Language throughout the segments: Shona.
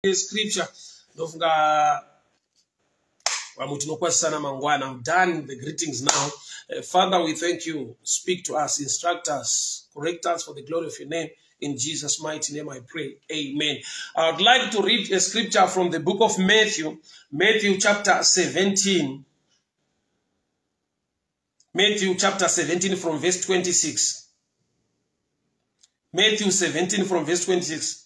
Scripture, ndofunga vamwe tinokwazisana mangwana. I'm done the greetings now. Father, we thank you. Speak to us, instruct us, correct us for the glory of your name. In Jesus' mighty name I pray, amen. I would like to read a scripture from the book of Matthew, Matthew chapter 17, Matthew chapter 17 from verse 26. Matthew 17 from verse 26.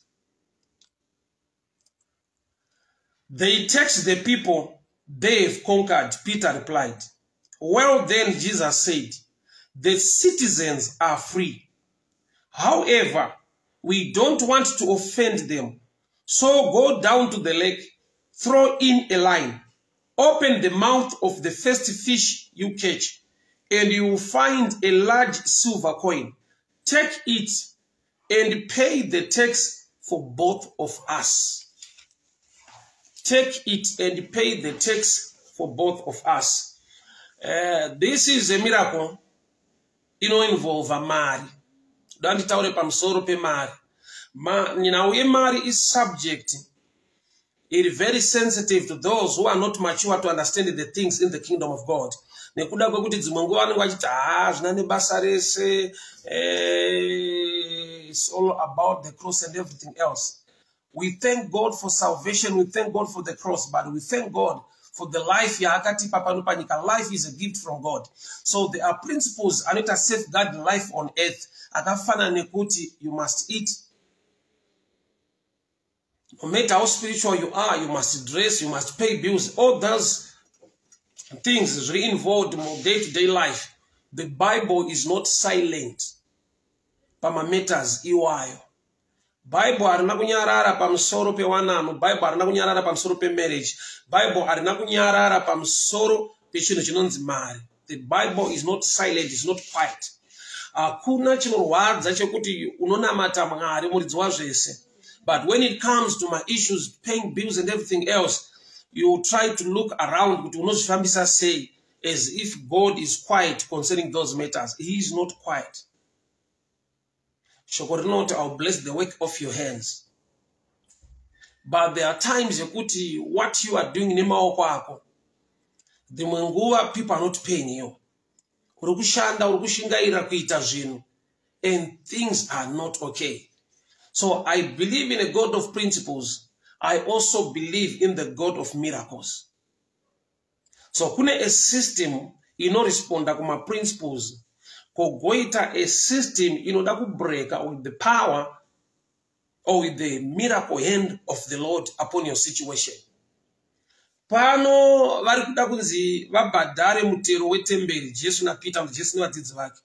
They tax the people they have conquered, Peter replied. Well then, Jesus said, the citizens are free. However, we don't want to offend them. So go down to the lake, throw in a line, open the mouth of the first fish you catch, and you will find a large silver coin. Take it and pay the tax for both of us. Take it and pay the tax for both of us. This is a miracle inoinvolva mari. Ndoda nditaure pamusoro pemari. Nhau yemari is subject iri very sensitive to those who are not mature to understand the things in the kingdom of God, nekuda kwekuti dzimwe nguva vanenge vachiti, "Ha, zvina nebasa rese, it's all about the cross and everything else." We thank God for salvation, we thank God for the cross, but we thank God for the life yaakatipa pano panyika. Life is a gift from God, so there are principles anoita safeguard life on earth, akafanana nekuti you must eat. No matter how spiritual you are, you must dress, you must pay bills. All those things zviri involved mu day to day life. The Bible is not silent pamamatters iwayo. Bible harina kunyarara pamusoro pewanano. Bible harina kunyarara pamusoro pemarriage. Bible harina kunyarara pamusoro pechinhu chinonzi mari. The Bible is not silent, is not quiet. Hakuna chinorwadza chekuti unonamata Mwari muridzi wazvese, but when it comes to my issues, paying bills and everything else, you try to look around kuti unozvifambisa sei, as if God is quiet concerning those matters. He is not quiet. Shoko rinoti, "I will bless the work of your hands," but there are times yekuti what you are doing nemaoko ako, dzimwe nguva people are not paying you. Uri kushanda, uri kushingaira kuita zvinhu, and things are not okay. So I believe in a God of principles. I also believe in the God of miracles. So kune a system inoresponda kumaprinciples, kogoita a system inoda kubreka with the power or with the miracle hand of the Lord upon your situation. Pano vari kuda kunzi vabhadhare mutero wetemberi, Jesu naPeter, Jesu nevadzidzi vake.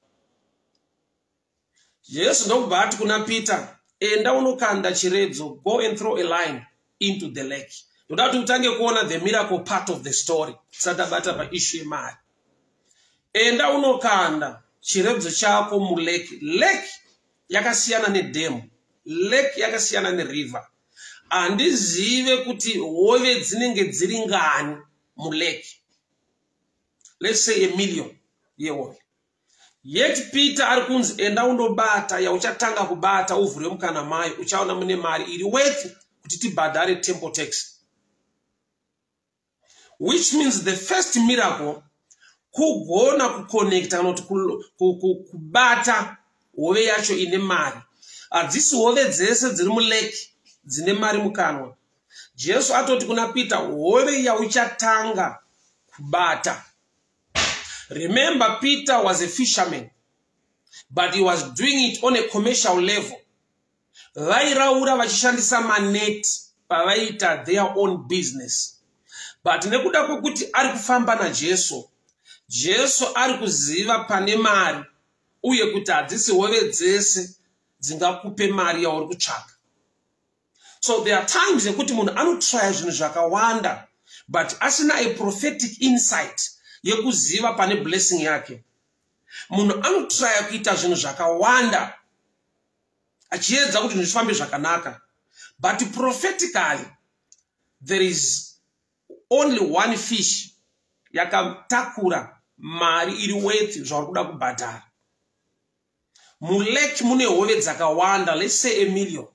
Jesu ndokubva ati kuna Peter, "Enda unokanda chiredzo. Go and throw a line into the lake." Ndoda kuti utange kuona the miracle part of the story tisati tabata paissue yemari. Enda unokanda chiredzo chako mulake. Lake yakasiyana nedhemu, lake yakasiyana neriver. Handizive kuti hove dzinenge dziri ngani mulake. Let's say a million yehove. Yet Peter ari kunzi, "Enda undobata yauchatanga kubata, uvhure mukana mayo, uchaona mune mari iri worth kuti tibhadhare temple tax." Which means the first miracle kugona kuconnecta kana kuti kubata hove yacho ine mari. Hadzisi hove dzese dziri mulake dzine mari mukanwa. Jesu atoti kuna Peter, "Hove yauchatanga kubata." Remember, Peter was a fisherman, but he was doing it on a commercial level. Vairaura vachishandisa maneti pavaiita their own business, but nekuda kwekuti ari kufamba naJesu, Jesu ari kuziva pane mari uye kuti hadzisi hove dzese dzingakupe mari yauri kutsvaka. So there are times yekuti munhu anotrya zvinhu zvakawanda, but asina a prophetic insight yekuziva pane blessing yake. Munhu anotrya kuita zvinhu zvakawanda achiedza kuti zvinhu zvifambe zvakanaka, but prophetically there is only one fish yakatakura mari iri worth zvauri kuda kubhadhara. Mulake mune hove dzakawanda, let's say a million,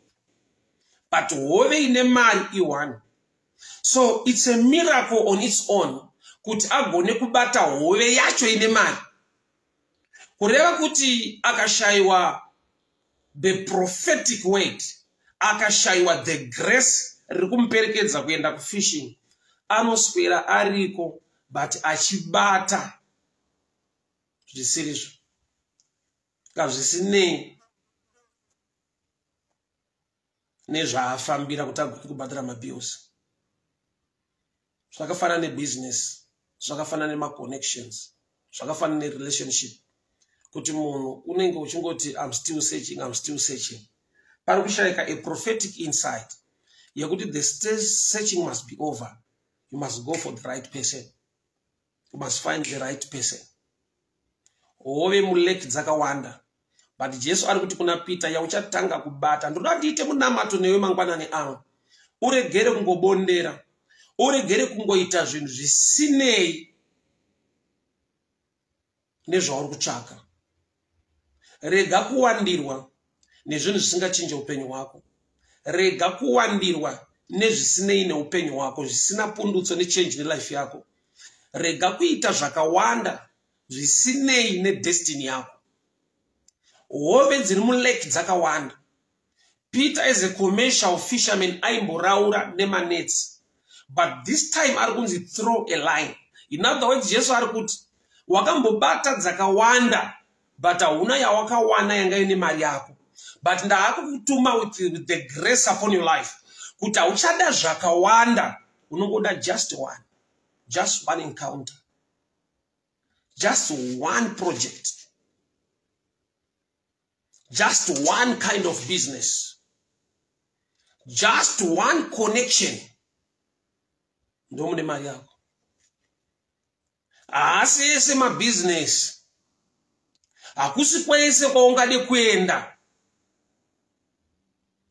But hove ine mari i1. So it's a miracle on its own kuti agone kubata hove yacho ine mari. Kureva kuti akashayiwa the prophetic word, akashayiwa the grace riri kumuperekedza kuenda kufishing, anoswera ariko but achibata zvisirizvo, kazvisinei nezvaafambira kuti agone kubhadhara mabills. Zvakafanana nebusiness, zvakafanana nemaconnections, zvakafanana nerelationship, kuti munhu unenge uchingoti I'm still searching, I'm still searching. Pari kushayika a prophetic insight yekuti the searching must be over. You must go for the right person, you must find the right person. Hove mulake dzakawanda, but Jesu ari kuti kuna Peter, yauchatanga kubata, ndoda ndiite munamato newe mangwanani ano, uregere kungobondera, uregere kungoita zvinhu zvisinei nezvauri kutsvaka. Rega kuwandirwa nezvinhu zvisingachinje upenyu hwako. Rega kuwandirwa nezvisinei neupenyu hwako, zvisina pundutso nechange nelife yako. Rega kuita zvakawanda zvisinei nedestiny yako. Hove dziri mulake dzakawanda. Peter as a commercial fisherman aimboraura nemanets, but this time ari kunzi throw a line. In other words, Jesu ari kuti wakambobata dzakawanda, but hauna yawakawana yanga ine mari yako, but ndaakukutuma with the grace upon your life kuti hauchada zvakawanda, unongoda just one, just one encounter, just one project, just one kind of business, just one connection, ndomune mari yako. Haasi ese mabhizinesi, hakusi kwese kwaungade kuenda.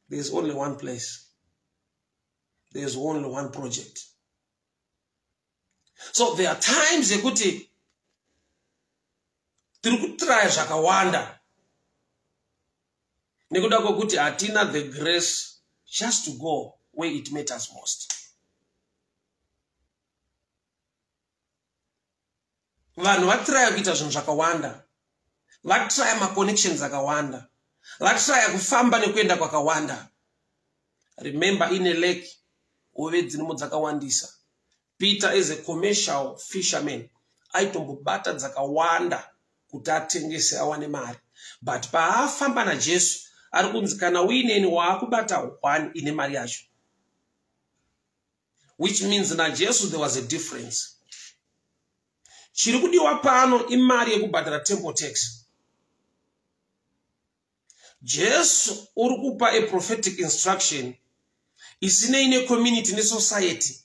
There is only one place, there is only one project. So there are times yekuti tiri kutraya zvakawanda nekuda kwekuti hatina the grace just to go where it matters most. Vanhu vatraya kuita zvinhu zvakawanda, vatraya maconnections akawanda, vatraya kufamba nekuenda kwakawanda. Remember, ine lake hove dzirimo dzakawandisa. Peter as a commercial fisherman aitombobata dzakawanda kuti atengese awane mari, but paafamba naJesu ari kunzi kana uineni waakubata one ine mari yacho, which means naJesu there was a difference. Chiri kudiwa pano imari yekubhadhara temple tax. Jesu uri kupa a prophetic instruction isinei necommunity nesociety,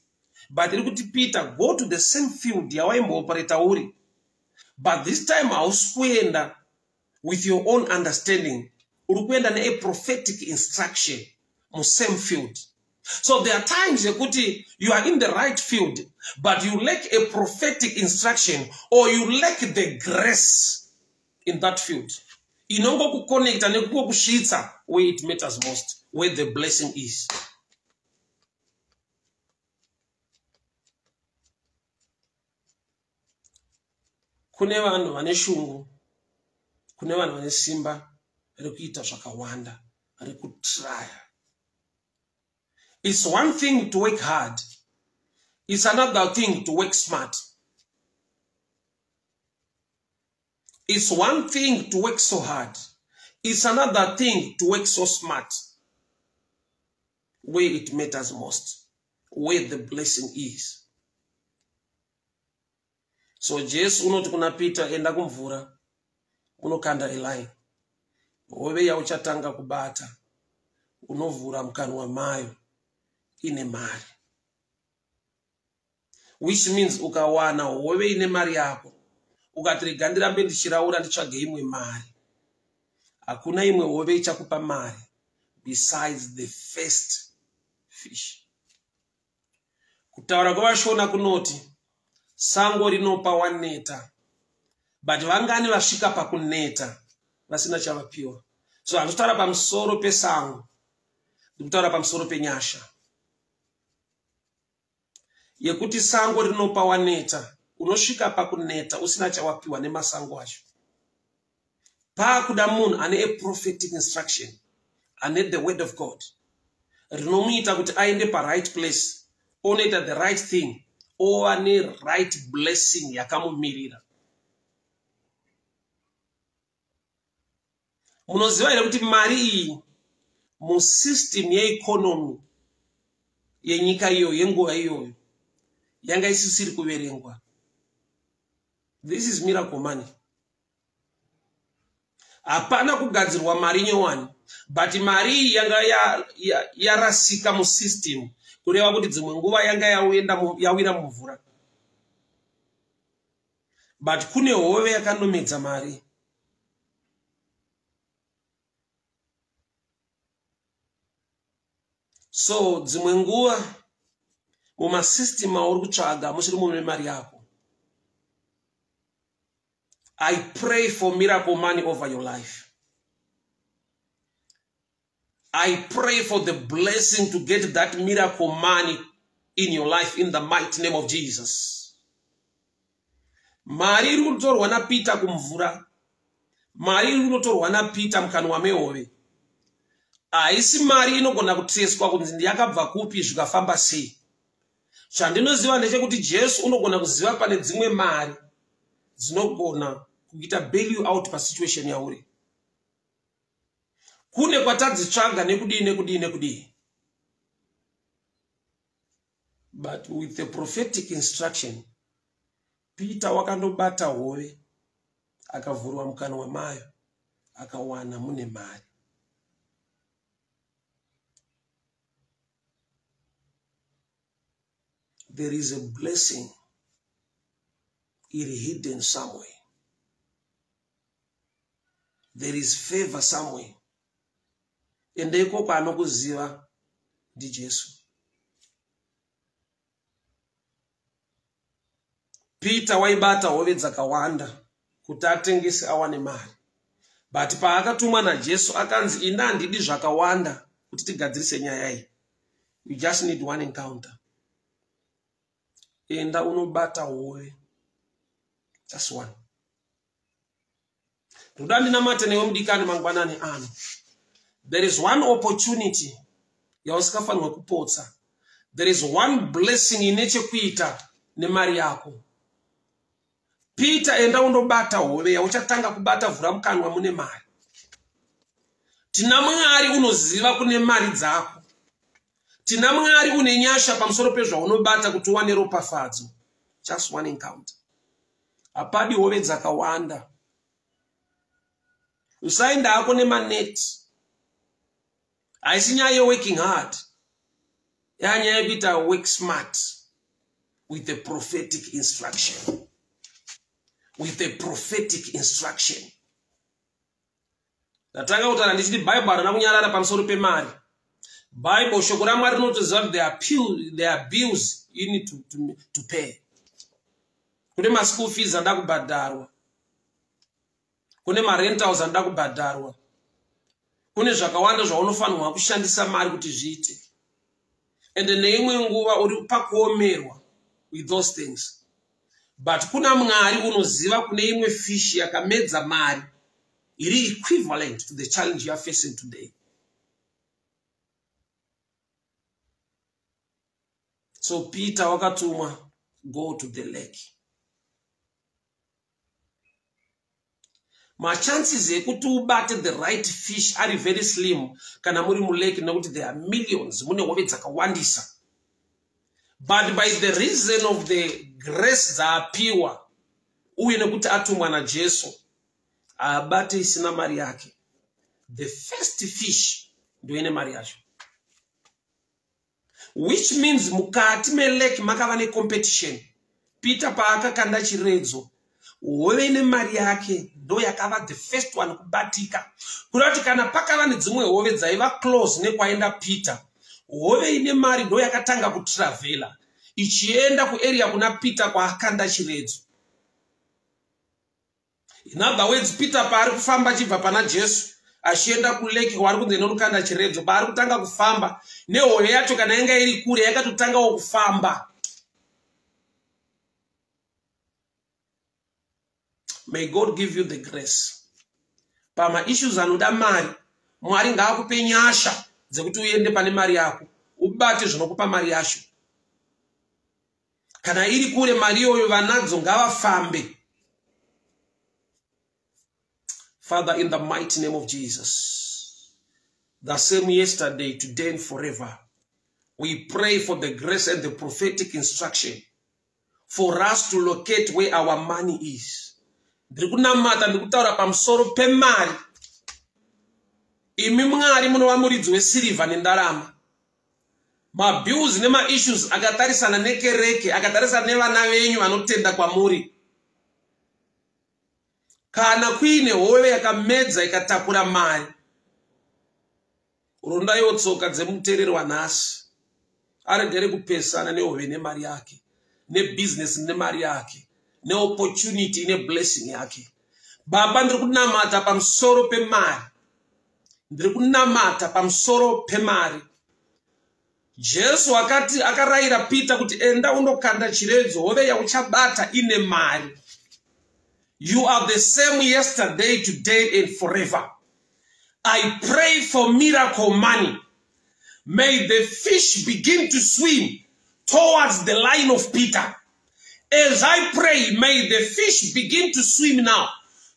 but iri kuti Peter, go to the same field yawaimbooperata uri, but this time hausi kuenda with your own understanding, uri kuenda nea prophetic instruction musame field. So there are times yekuti you are in the right field, but you lack a prophetic instruction or you lack the grace in that field inongokuconnecta nekungokusvitsa where it matters most, where the blessing is. Kune vanhu vane shungu, kune vanhu vane simba rekuita zvakawanda, rekutraya. It's one thing to work hard, it's another thing to work smart. It's one thing to work so hard, it's another thing to work so smart where it matters most, where the blessing is. So Jesu unoti kuna Peter, enda kumvura unokanda aline, hove yauchatanga kubata unovhura mukanwa mayo ine mari, which means ukawana hove ine mari yako, ukati rega ndirambe ndichiraura nditsvage imwe mari, hakuna imwe hove ichakupa mari besides the first fish. Kutaura kwevashona kunoti sango rinopa waneta, but vangani vasvika pakuneta vasina chavapiwa? So handitaura pamusoro pesango. Ndikutaura pamusoro penyasha yekuti sango rinopa waneta, unosvika pakuneta usina chawapiwa nemasango acho. Paakuda munhu ane a prophetic instruction, ane the word of God rinomuita kuti aende paright place, onoita the right thing, ova neright blessing yakamumirira. Munoziva here kuti mari iyi musystem yeeconomy yenyika iyoyo yenguva iyoyo yanga isisiri kuverengwa? This is miracle money. Hapana kugadzirwa mari nyowani, but mari iyi yanga yarasika ya musystem, kureva kuti dzimwe nguva yanga yawira mumvura, but kune hove yakanomedza mari. So dzimwe nguva mumasystem auri kutsvaga musiri mune mari yako. I pray for miracle money over your life. I pray for the blessing to get that miracle money in your life in the mighty name of Jesus. Mari iri kutorwa naPeter kumvura, mari iri kunotorwa naPeter mukanwa mehove, haisi mari inogona kuteswa kunzi ndiyakabva kupi, zvikafamba sei. Chandinoziva ndechekuti Jesu unogona kuziva pane dzimwe mari dzinogona kuita bail you out pasituation yauri. Kune kwatadzitsvaga nekudii nekudii nekudii, but with the prophetic instruction, Peter wakandobata hove, akavhurwa mukanwa mayo, akawana mune mari. There is a blessing iri hidden somewhere. There is favor somewhere. Ende ikoko anokuziva ndiJesu. Peter waibata hove dzakawanda kuti atengese awane mari, but paakatumwa naJesu akanzi, "Ina handidi zvakawanda kuti tigadzirise nyaya iyi. You just need one encounter. Enda unobata hove, just one." Ndoda ndinamate newe mudikani mangwanani ano. There is one opportunity yausikafanirwa kupotsa. There is one blessing ine chekuita nemari yako. Peter, enda undobata hove yauchatanga kubata, vhura mukanwa mune mari. Tina Mwari unoziva kune mari dzako. Tina Mwari une nyasha pamusoro pezvaunobata kuti uwane ropafadzo. Just one encounter. Hapadi hove dzakawanda. Usaenda hako nemaneti. Haisi nyaya yeworking hard, yanyaya yekuita work smart with the prophetic instruction, with the prophetic instruction. Ndatanga kutaura ndichiti Bhaibheri harina kunyarara pamusoro pemari. Bible, shoko raMwari rinotoziva kuti there are bills you need to pay. Kune maschool fees anoda kubhadharwa, kune marentals anoda kubhadharwa, kune zvakawanda zvaunofanirwa kushandisa mari kuti zviite. Ende neimwe nguva uri pakuomerwa with those things, but kuna Mwari unoziva kune imwe fish yakamedza mari iri equivalent to the challenge you are facing today. So Peter wakatumwa, "Go to the lake." Machances ekuti ubate the right fish ari very slim kana muri mulake, nekuti there are millions, mune hove dzakawandisa. But by the reason of the grace dzaapiwa uye nekuti atumwa naJesu, haabate isina mari yake. The first fish ndoine mari yacho, which means mukati melake makava necompetition. Peter paakakanda chiredzo, hove ine mari yake ndo yakava the first one kubatika. Kureva kuti kana pakava nedzimwe hove dzaiva close nekwaenda Peter, hove ine mari ndo yakatanga kutravhela ichienda kuarea kuna Peter kwaakanda chiredzo. In other words, Peter paari kufamba achibva pana Jesu, Achienda kulake kwaari kunzi inonokanda chiredzo, paari kutanga kufamba nehove yacho, kana yanga iri kure, yakatotangawo kufamba. May God give you the grace. Pamaissues anoda mari, Mwari ngaakupe nyasha dzekuti uende pane mari yako, ubate zvinokupa mari yacho. Kana iri kure mari iyoyo, vanadzo ngavafambe. Father, in the mighty name of Jesus, the same yesterday, today and forever, we pray for the grace and the prophetic instruction for us to locate where our money is. Ndiri kunamata, ndiri kutaura pamusoro pemari. Imi Mwari munova muridzi wesirivha nendarama. Mabills nemaissues akatarisana nekereke, akatarisana nevana venyu vanotenda kwamuri, kana kuine hove yakamedza ikatakura mari, rondaiwo tsoka dzemuteereri wanhasi, aregere kupesana nehove nemari yake, nebhizinesi nemari yake, neopportunity neblessing yake. Baba, ndiri kunamata pamusoro pemari, ndiri kunamata pamusoro pemari. Jesu akati, akarayira Peter kuti, "Enda undokanda chiredzo, hove yauchabata ine mari." You are the same yesterday, today and forever. I pray for miracle money. May the fish begin to swim towards the line of Peter. As I pray, may the fish begin to swim now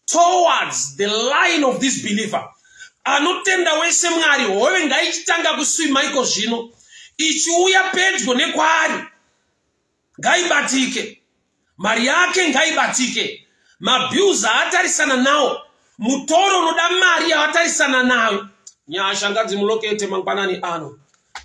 towards the line of this believer. Anotenda wese, Mwari, hove ngaichitanga kuswima iko zvino ichiuya pedyo nekwaari. Ngaibatike mari yake, ngaibatike mabills aatarisana nawo, mutoro unoda mari yaatarisana nayo. Nyasha ngadzimulocate mangwanani ano,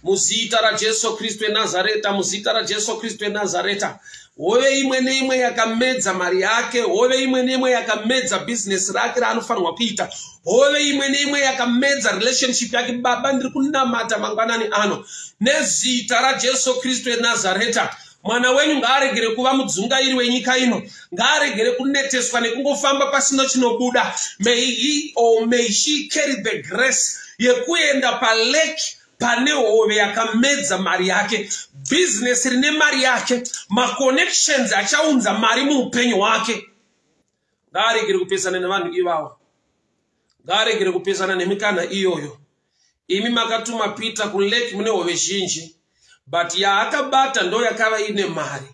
muzita raJesu Kristu eNazareta, muzita raJesu Kristu eNazareta. Hove imwe neimwe yakamedza mari yake, hove imwe neimwe yakamedza bhizinesi rake raanofanirwa kuita, hove imwe neimwe yakamedza relationship yake, Baba, ndiri kunamata mangwanani ano nezita raJesu Kristu eNazareta. Mwana wenyu ngaaregere kuva mudzungairi wenyika ino, ngaaregere kuneteswa nekungofamba pasina chinobuda. May he or may she carry the grace yekuenda palake pane hove yakamedza mari yake, bhizinesi rine mari yake, maconnections achaunza mari muupenyu hwake. Ngaaregere kupesana nevanhu ivavo, ngaaregere kupesana nemikana iyoyo. Imi makatuma Peter kulake mune hove zhinji, but yaakabata ndo yakava ine mari.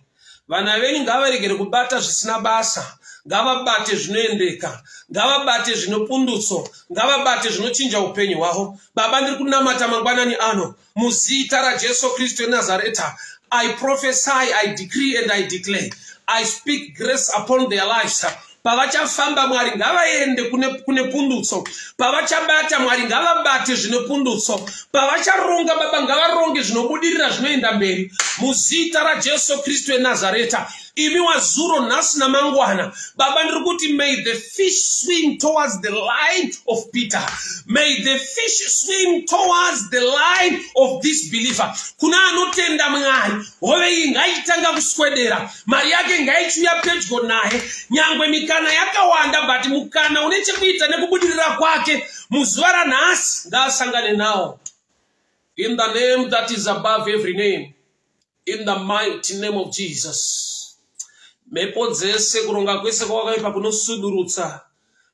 Vana venyu ngavaregere kubata zvisina basa, ngavabate zvinoendeka, ngavabate zvinopundutso, ngavabate zvinochinja upenyu hwavo. Baba, ndiri kunamata mangwanani ano muzita raJesu Kristu eNazareta. I prophesy, I decree and I declare, I speak grace upon their lives. Pavachafamba, Mwari, ngavaende kune pundutso. Pavachabata, Mwari, ngavabate zvine pundutso. Pavacharonga, Baba, ngavaronge zvinobudirira, zvinoenda mberi, muzita raJesu Kristu eNazareta. Imi wazuro, nhasi namangwana, Baba, ndiri kuti may the fish swim towards the line of Peter. May the fish swim towards the line of this believer. Kuna anotenda, Mwari, hove iyi ngaichitanga kuswedera, mari yake ngaichiuya pedyo naye. Nyangwe mikana yakawanda, but mukana une chekuita nekubudirira kwake muzuva ranhasi ngaasangane nawo. In the name that is above every name, in the mighty name of Jesus, mhepo dzese, kuronga kwese kwakaipa kunosudurutsa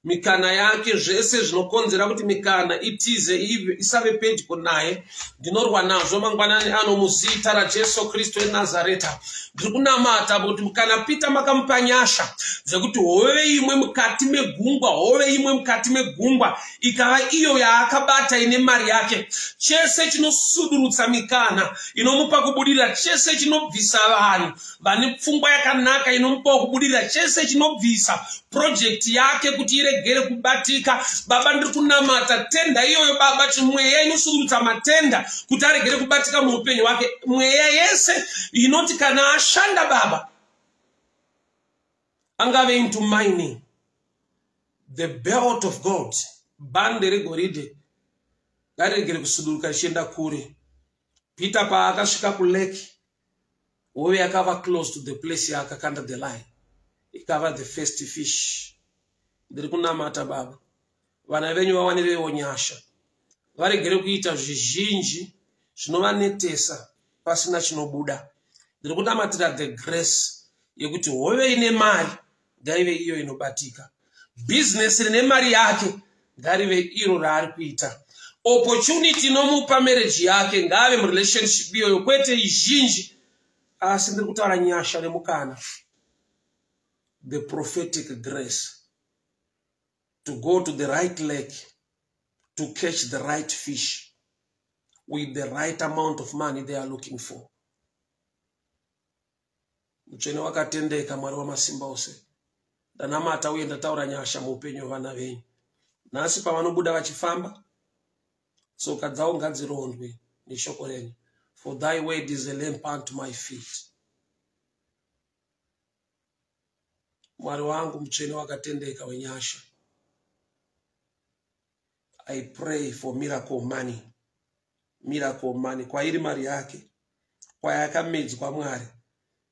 mikana yake, zvese zvinokonzera kuti mikana itize, isave pedyo naye, ndinorwa nazvo mangwanani ano muzita raJesu Kristu eNazareta. Ndiri kunamata kuti kana Peter makamupa nyasha dzekuti hove imwe mukati megungwa, hove imwe mukati megungwa ikava iyo yaakabata ine mari yake, chese chinosudurutsa mikana inomupa kubudirira, chese chinobvisa vanhu vane pfungwa yakanaka inomupawo kubudirira, chese chinobvisa project yake kuti iregere kubatika, Baba, ndiri kunamata tender iyoyo. Baba, mweya inosudurutsa matender kuti aregere kubatika muupenyu hwake, mweya yese inoti kana ashanda, Baba, angave into mining, the belt of God, bhande regoridhe ngariregere kusuduruka richienda kure. Peter paakasvika kulake, hove yakava close to the place yaakakanda the line, ikava the first fish. Ndiri kunamata, Baba, Vana venyu vawanirewo nyasha. Varegere kuita zvizhinji zvinovanetesa pasina chinobuda. Ndiri kunamatira the grace yekuti hove ine mari ngaive iyo inobatika. Bhizinesi rine mari yake ngarive iro raari kuita. Opportunity inomupa marriage yake ngaave murelationship iyoyo kwete izhinji. Asi ndiri kutaura nyasha nemukana. The prophetic grace to go to the right lake to catch the right fish with the right amount of money they are looking for. Mutsvene wakatendeka Mwari wamasimba ose. Ndanamata uye ndataura nyasha muupenyu hwevana venyu. Nhasi pavanobuda vachifamba, tsoka dzavo ngadzirondwe neshoko renyu. For thy word is a lamp unto my feet. Mwari wangu mutsvene wakatendeka wenyasha. I pray for miracle money. Miracle money. Kwairi mari yake. Kwayakamedzwa Mwari.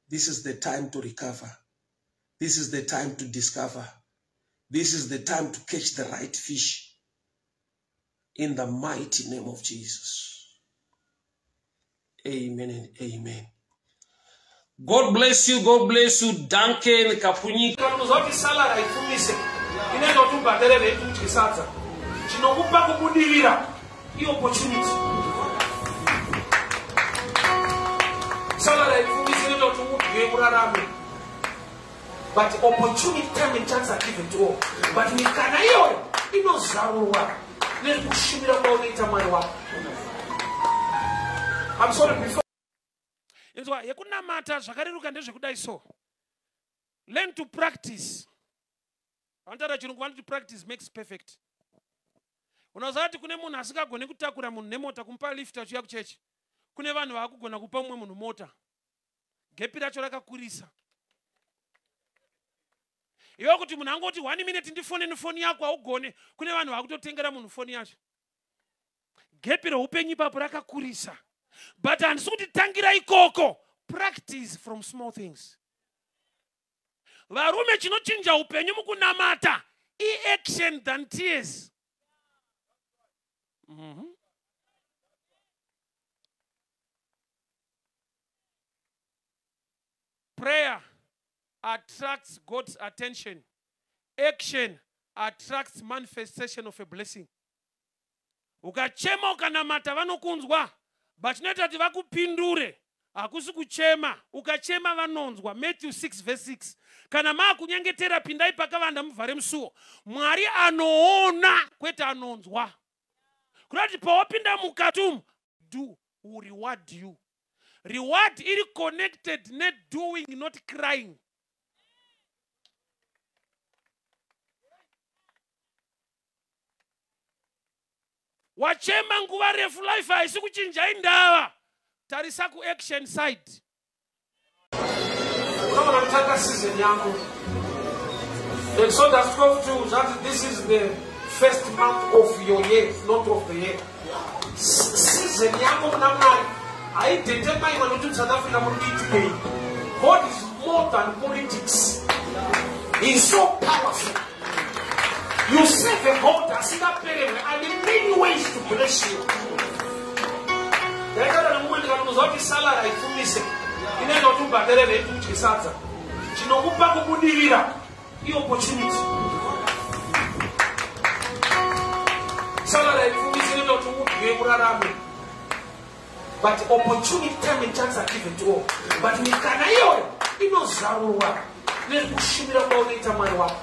This is the time to recover. This is the time to discover. This is the time to catch the right fish. In the mighty name of Jesus. Amen and amen. God bless you. God bless you. Duncan Kapunyika. Unoziva kuti salary haipfumise. Inoita kuti ubhadhare rent udye sadza. Chinokupa kubudirira iopportunity. Salary haipfumise inoita kuti udye urarame. But opportunity, time and chance are given to all. But mikana iyoyo inozarurwa nekushumira kwaunoita Mwari wako. I'm sorry, before Inzwa yekunamata zvakareruka ndezvekudai so. Learn to practice. Vanotaura chirungu vanoti practice makes perfect. Unoziva kuti kune munhu asingagoni kutakura munhu nemota kumupa lift achiuya kuchechi. Kune vanhu vaakugona kupa mumwe munhu mota. Gepi racho rakakurisa. Iwe kuti munhu angoti 1 minute ndifone nefoni yako haugone. Kune vanhu vakutotengera munhu foni yacho. Gepi reupenyu ipapo rakakurisa. But handisi kuti tangira ikoko. Practice from small things. Varume chinochinja upenyu mukunamata i-action than tears. Prayer attracts God's attention. Action attracts manifestation of a blessing. Ukachema ukanamata vanokunzwa, but chinoita kuti vakupindure hakusi kuchema. Ukachema vanonzwa. Matthew 6 verse 6. Kana maakunyengetera pindai pakavanda muvhare musuo. Mwari anoona kwete anonzwa. Kuda kuti pawapinda mukati umu, do will reward you. Reward iri connected ne doing, not crying. Wachema nguva refu life haisi kuchinja indava. Tarisa ku action side. Unoona kutanga season yako. Exodus 12:2 that this is the first month of your year, not of the year. Season yako muna Mwari haidetermine kuti South Africa muri kuitikei. God is more than politics. He is so powerful. You serve a God asingapererwe and many ways to bless you. Ndaitaura nemumwe ndikati unoziva kuti salary haipfumise. Inoita kuti ubhadhare rent udye sadza. Chinokupa kubudirira iopportunity. Salary haipfumise inoita kuti udye urarame. But opportunity, time and chance are given to all. But mikana iyoyo inozarurwa nekushumira kwaunoita Mwari wako.